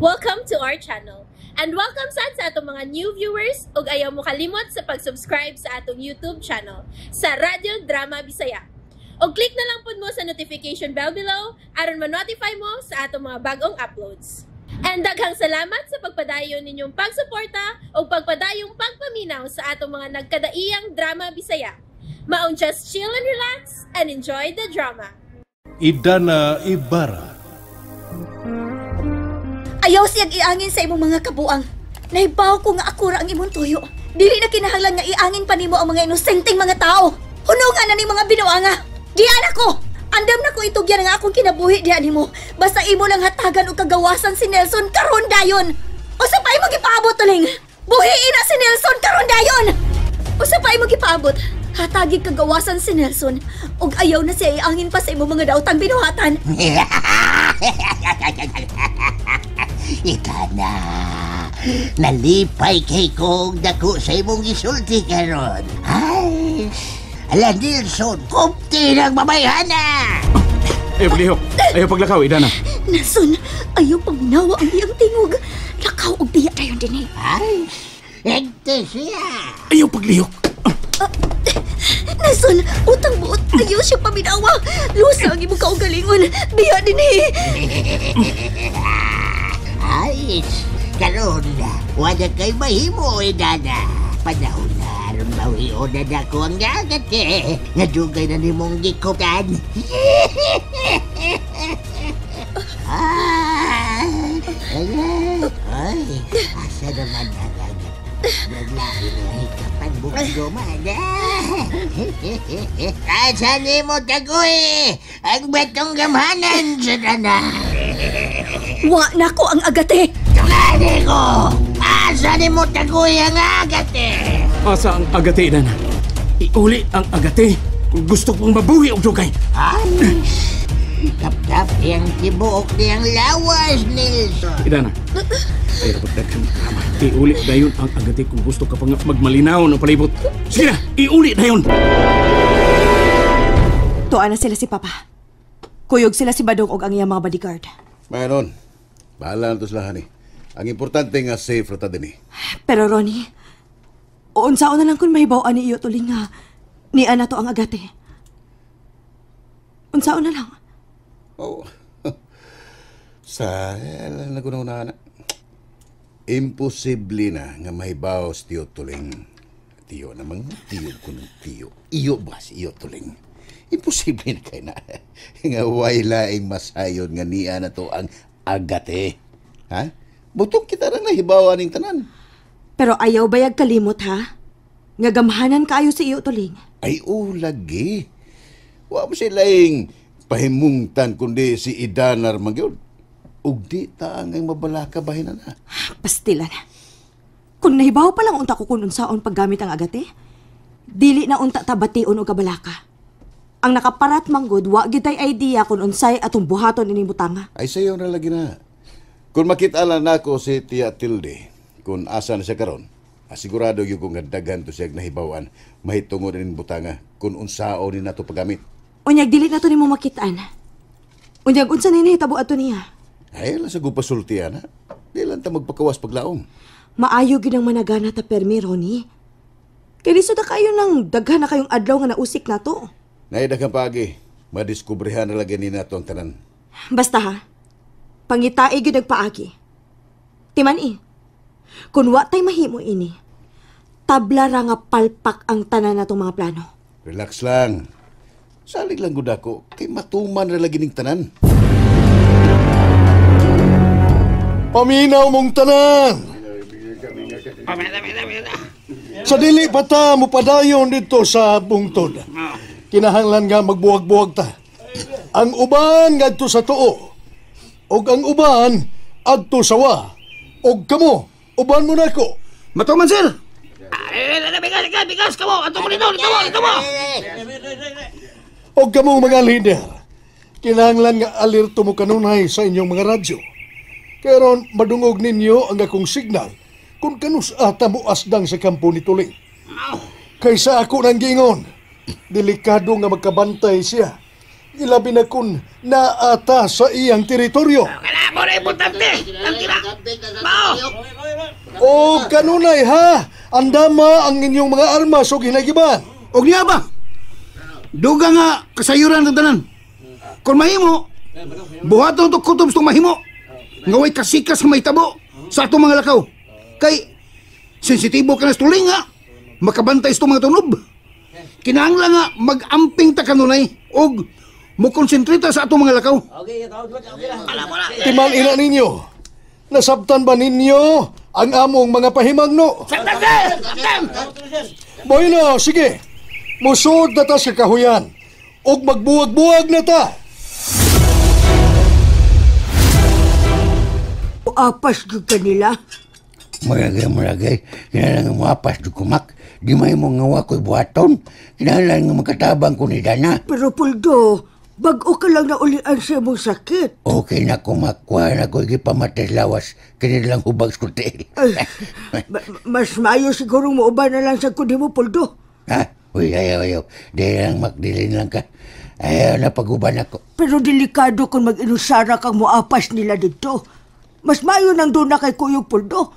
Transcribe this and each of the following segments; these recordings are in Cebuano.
Welcome to our channel. And welcome sad sa atong mga new viewers ug ayaw mo kalimot sa pag-subscribe sa atong YouTube channel sa Radyo Drama Bisaya. Og click na lang pud mo sa notification bell below aron ma-notify mo sa atong mga bagong uploads. And daghang salamat sa pagpadayon ninyong pagsuporta ug pagpadayong pagpaminaw sa atong mga nagkadaiyang drama Bisaya. Maong just chill and relax and enjoy the drama. Idana Ibarra. Ayaw siyang iangin sa imong mga kabuang. Nahibaw ko nga akura ang imong tuyo. Dili na kinahanglan nga iangin pa nimo ang mga inosenteng mga tao. Hunungan na ni mga binuanga. Diyan ako. Andam na ko itugyan nga akong kinabuhi diyan nimo. Basta imo lang hatagan og kagawasan si Nelson karon dayon. Usa pa imong gipaabot, Tuling. Buhiin na si Nelson karon dayon. Usa pa imong gipaabot. Hatagi kagawasan si Nelson ug ayaw na siya iangin pa sa imong mga daotang binuhatan. Idana, nalipay kay kong dako sa imong gisulti karon. Ay, ala Nelson, kupti ng babayhana! Ayaw paglihok, ayaw paglakaw, Idana. Nelson, ayaw paminawa ang iyang tingog. Lakaw og biya dayon dinhi. Ay, hekte siya. Ayaw paglihok. Nelson, utang buot, ayaw siya paminawa. Lusa ang imong kaugalingon. Biya dinhi. Ay, karon wala kay mahimo, Idana. Panahon na aron bawion na dako ang dagat eh. Nga dugay na nimong gikutan. Ay, ay, asa naman ang dagat? Naglain na hikapan bukdo man. Asa nimo tagoy ang batong gamhanan sa tanan. Wa na ko ang agate. Tungani ko! Asa nimo tagoy ang agate? Asa ang agate, Idana? Iuli ang agate kung gusto kong mabuhi og dugay. Ay, kaptap yang tibuok niyang lawas, Nelson. Idana, ayaw pagdaghang drama. Iuli dayon ang agate kung gusto ka pang magmalinaw ng palibot. Sige na, iuli dayon! Tuwa na sila si Papa. Kuyog sila si Badong og ang iyang mga bodyguard. Mayroon. Bahala na to sila, honey. Ang importante nga safe rata din eh. Pero Ronnie, unsaon na lang kung mahibaw-an ni iyo tuling nga niya na to ang agate. Unsaon na lang. Oh. Sa na na. Imposible na nga mahibaw si Tiyo Tuling. Tiyo namang tiyo ko ng tiyo. Iyo ba si Iyo Tuling? Imposible na kay na. Nga way laing masayon nga niya na to ang agate. Ha? Butong kita rang nahibaw aning tanan. Pero ayaw bayag kalimot ha? Nga gamhanan kaayo si Iyo Tuling. Ay ulagi. Wa mo sila laing pahimungtan kundi si Idanar magyod. Ug di ta ang mabalaka bahin na. Pastilan. Kung nahibaw pa lang unta ko kung unsaon paggamit ang agate, dili na unta ta bation og kabalaka. Ang nakaparat manggod, wa gyud tay idea kung unsay atong buhaton ining butanga. Ay sayo na lagi na. Kung makita lang nako si Tia Tilde, kung asa na siya karon, asigurado gyud ko nga daghan to siya nahibawan mahitungod ining butanga kung unsaon ni nato paggamit. Unyag dili na to nimo makitaan. Unyag unsa ni nahitabo ato niya? Ay lang sa gupasultian ha. Di lang ta magpakawas paglaom. Maayo gyud ang managana ta permi, Ronnie. Kay lisod na kayo nang daghan na kayong adlaw nga nausik nato. Nay daghang paagi, madiskubrehan na lagi ni nato ang tanan. Basta ha, pangitai gyud ang paagi. Timan eh, kun wa tay mahimo ini, tabla ra nga palpak ang tanan natong mga plano. Relax lang. Salig lang gud ako kay matuman ra lagi ning tanan. Paminaw mong tanan. Sa dili pa ta mopadayon dito sa bungtod. Kinahanglan nga magbuwag-buwag ta. Ang uban ngadto sa tuo. Og ang uban adto sa wa. Og kamo, uban mo nako. Matuman, sir! Bigas, bigas, kamo! Ato mo nito, nito mo, nito mo! Og kamo mga leader, kinahanglan nga alerto mo kanunay sa inyong mga radyo. Karon madungog ninyo ang akong signal kung kanus ata mo asdang sa kampo ni Tuling. Kaysa ako nang giingon, delikado nga magkabantay siya. Ilabi na kun naata sa iyang teritoryo. O kanunay ha, andama ang inyong mga armas o ginagiban. Og niya ba? Duga nga kasayuran ng tanan. Kung mahimo, buhaton to kutob itong mahimo. Nga way kasikas nga mahitabo sa atong mga lakaw. Kay sensitibo ka na sa tuling nga, makabantay sa itong mga tunob. Kinahanglan nga mag-amping ta kanunay og mo-konsentrita sa atong mga lakaw. Timal-ina ninyo. Nasabtan ba ninyo ang among mga pahimangno? Sabtan! Bueno, sige. Musod na ta sa kahuyan og magbuwag-buwag na ta. Apas gyud kanila. Maragay. Kinahanglan nga moapas gyud kumak. Di may mo nga wa ko'y buhaton. Kinahanglan nga makatabang ko ni Dana. Pero Puldo, bag-o ka lang naulian sa imong sakit. Okay na kumakuha na ko gipamatay lawas. Kini lang hubag sa tiil. Mas maayo siguro muuban na lang sa kundi mo, Puldo. Ha? Uy, ayaw. Di lang makdilin lang ka. Ayaw na pag-uban ako. Pero delikado kung mag-inusara kang muapas nila dito. Mas maayo nang doon na kay Kuyog, Puldo.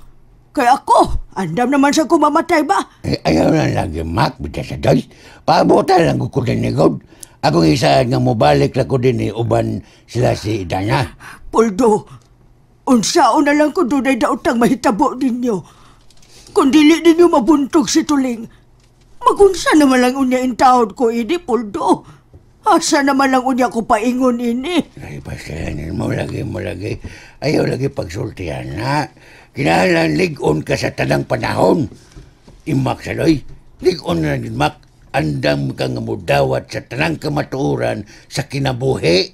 Kaya ako, andam naman sa kumamatay ba? Eh, ayaw na lagi, Mac, bita sa doy. Paabutan lang ko din ni God. Akong isa nga mobalik lang ko din ni uban sila si Dana. Puldo, unsao na lang ko doon ay daotang mahitabo ninyo. Kung dili ninyo mabuntog si Tuling, magunsa naman lang unya intawod ko ini, Puldo. Asa naman lang unya ko paingon ini. Ay, pasayanin mo lagi. Ayaw lagi pagsultihan, ha? Kinahanglan lig-on ka sa tanang panahon. Imak sa loy, lig-on na din, Mak. Andam ka nga mudawat sa tanang kamatuoran sa kinabuhi.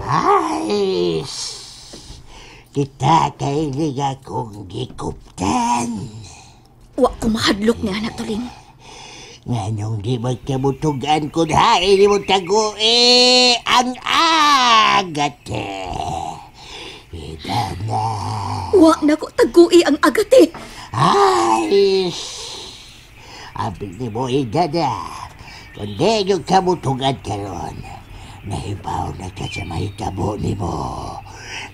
Ay, kita kailig akong gikuptan. Wa ko mahadlok ni anak Tuling. Nganong di magkabutugan kung hain mo tago ang agate. Idana. Wa na ko tagui ang agate. Ay, abi ni mo idana. Kung di yung kabutugan karon, nahibaw na ka sa mahitabo ni mo.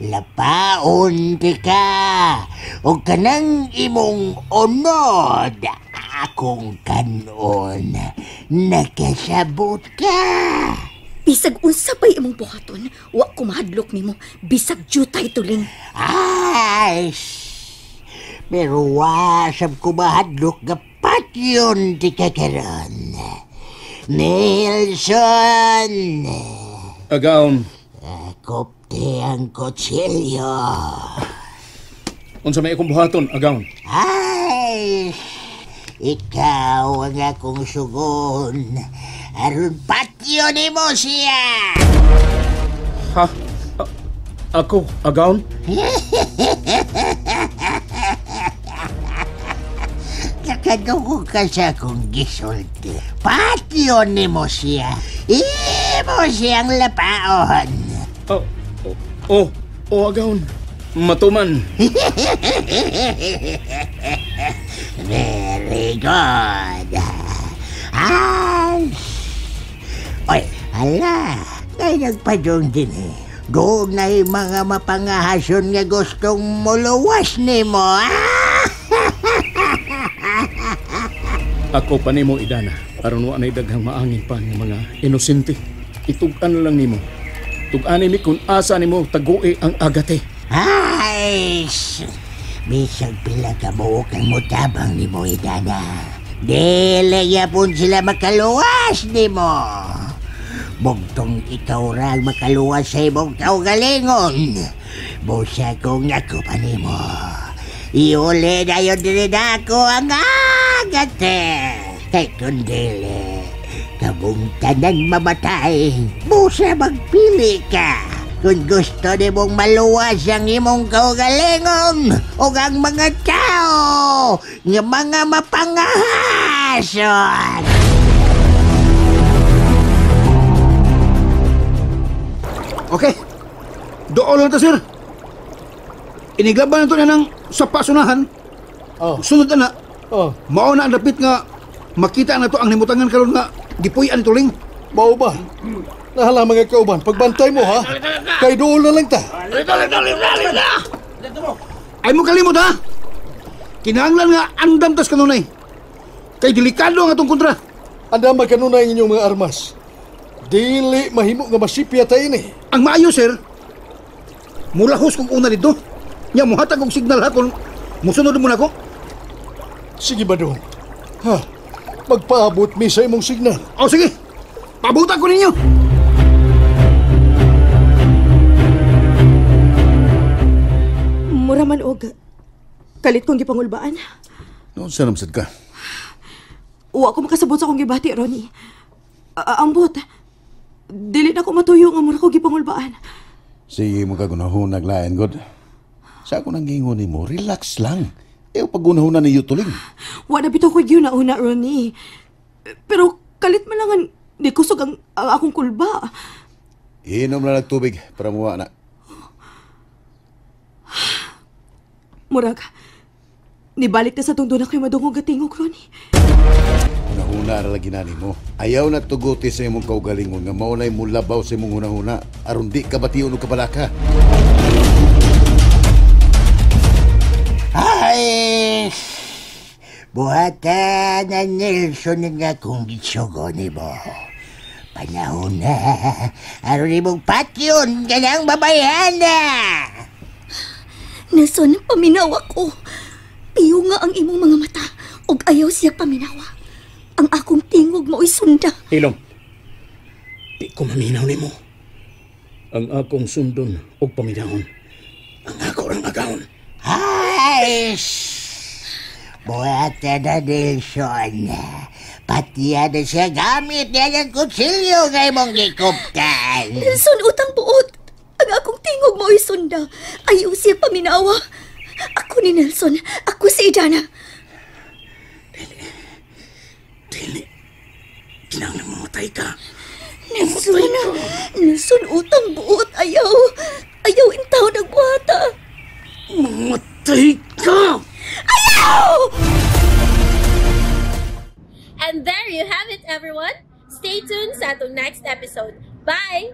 Lapaon ti ka, o kanang imong unod, akong kanon, nakasabot ka. Bisag unsa pa'y imong buhaton, wa ko mahadlok nimo, bisag jutay Tuling. Ay, pero wasab ko mahadlok nga patyon ti ka karon. Nelson! Agaon. Kopte ang kutsilyo. Unsa may akong buhaton, Agaon? Ay, ikaw ang akong sugon. Aron patyo nimo siya. Ha? Ako, Agaon? Nakadugo ka sa akong gisulti. Patyo nimo siya. Imo siyang lapaon. Oh, Agaon. Matuman. Very good. Ay! Oy, hala. Ngay nagpadong din eh. Doon na'y mga mapangahason nga gustong muluwas ni mo. Ako pa nimo, Idana. Aron wa na'y daghang maangin pa ng mga inosente. Itug-an lang nimo. Tug-an mi kung asa nimo tagui ang agate. Ay! Bisag pila ka buok ang mutabang nimo, Idana. Dili yapon sila makaluwas nimo. Bugtong ikaw ra ang makaluwas sa imong kaugalingon. Busa kong ako pa nimo. Iuli na yun din ako ang agate. Kay kundili, kabong tanan mamatay. Busa magpili ka. Kung gusto nimong maluwas ang imong kaugalingon o ang mga tao nga mga mapangahason. Okay. Doon lang ta, sir. Iniglaban na ito na ng sa pasunahan. Oh. Sunod na. Oh. Mao na ang dapit nga Makita na to ang nimutangan karon nga gipuy-an ni Tuling. Mao ba? Nahala mga kauban, pagbantay mo ha. Kay dool na lang ta. Ay mo kalimot ha. Kinahanglan nga andam tas kanunay. Kay delikado ang atong kontra. Andam kanunay ang inyong mga armas. Dili mahimo nga masipya ta ini. Ang maayo sir, mulahos kong una dito. Nya muhatag og signal ha kung musunod mo nako. Sige ba dong? Ha? Magpaabot mi sa imong signal. O sige, pabutan ko ninyo. Mura man og kalit kong gipangulbaan. Noon sa namsad ka? Wa ko makasabot sa akong gibati, Ronnie. Ambot. Dili na ko matuyo nga mura ko gipangulbaan. Sige mo kagunahunag lain, God. Sa ako nang gingon nimo, relax lang. Ayaw pagunahuna ni Yutuling. Wa na bitaw ko gyud-una, Ronnie. Pero kalit man lang ang di kusog ang akong kulba. Inom na lang tubig para muwa na. Murag, nibalik na sa tungdo na kayo madungog gatingog, Ronnie. Hunahuna ra lagi na nimo. Ayaw na tuguti sa imong kaugalingon nga maunay mulabaw sa imong hunahuna aron di ka bation og kabalaka. Ay! Buhatan na Nelson nga kung gitsugo ni mo. Panahon na, aron imong patyon ka ng babayana. Nelson, paminawa ko. Piyo nga ang imong mga mata ug ayaw siya paminawa. Ang akong tingog mao'y sunda. Hilom, di ko maminaw nimo. Ang akong sundon og paminahon. Ang ako rang agahon. Ay! Buhatan na Nelson. Patiya na siya gamit niya ng kutsilyo nga imong gikuptan. Nelson, utang buot. Ang akong tingog mao'y sunda. Ayaw siya paminawa. Ako ni Nelson. Ako si Idana. Dili. Kinahanglan mamatay ka. Nelson, Nelson, utang buot. Ayaw. Ayaw intaw nagbuhata. Mamatay ka! Ayaw! And there you have it, everyone. Stay tuned sa atong next episode. Bye!